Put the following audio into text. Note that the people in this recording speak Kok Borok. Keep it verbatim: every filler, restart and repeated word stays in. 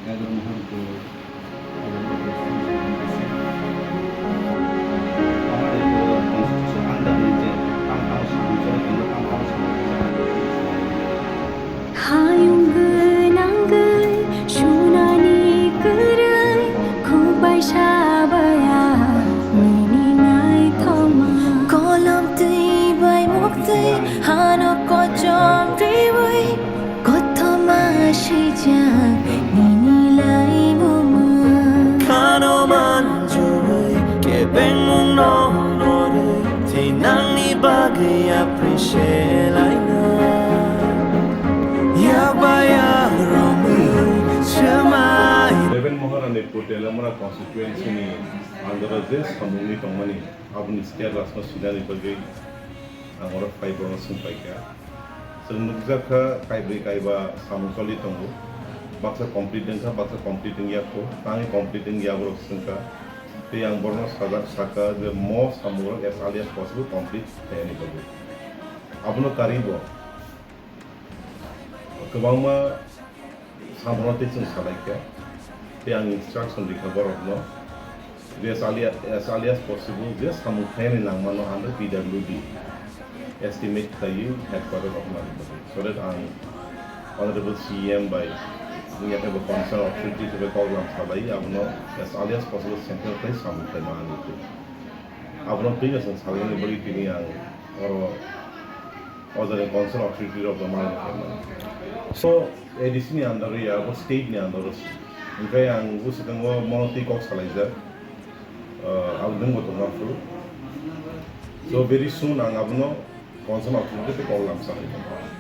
এগারো নম্বর যে, এগারো নম্বর যে, আমার এই যে, আমার এই যে, কাম কাম সাহায্য, এগুলো কাম কাম সাহায্য। Hayung gwnang gwi sunani kwrwi, khubai sabaya nini naithoma. Kolom twi bai muk twi hano kochom twiwi, kothoma swijak nini laimungma. Khano manjui kebengmung no norwi, tei nangni bagwi appreciate laina. Yakba yakromwi swmai. Reverend Maharani Patel Amra constituency ni under o je samungni tongmani, aboni status no sinani bagwi ang oro phai borokno swng paikha. Chwng nukjak kha, kaibrwi kaiba samung choli tongo. Baksa complete wngkha, baksa complete wngya kho. Tangwi complete wngya borok swngkha. Tei ang borokno sajak sakha je mo samungrok as early as possible complete khaiyani bagwi. Abono karwi bo kwbangma samungrok tei chwng salaikha. Tei ang instruction rikha borokno. As early, as early as possible, je samung khainani nangmano ang P W D estimate khlaiwi headquarter rok nang, so that ang Honorable C E M bai wngya khe bo concern authority khe bai kok lam salai, abono as early as possible sanction khlai samung khlaima ang. Abono twi aswk salai bagwi tini ang oro o jagani concern authority rok bo manwi khlaimani. So, A D C ni under o ya, abo state ni under o se. Hwnkhe ang bwswkango mono twi kok salaijak, ah, ang nwng bo tongma phuru. So, very soon ang abono concern authority tei kok lamsa khaikha.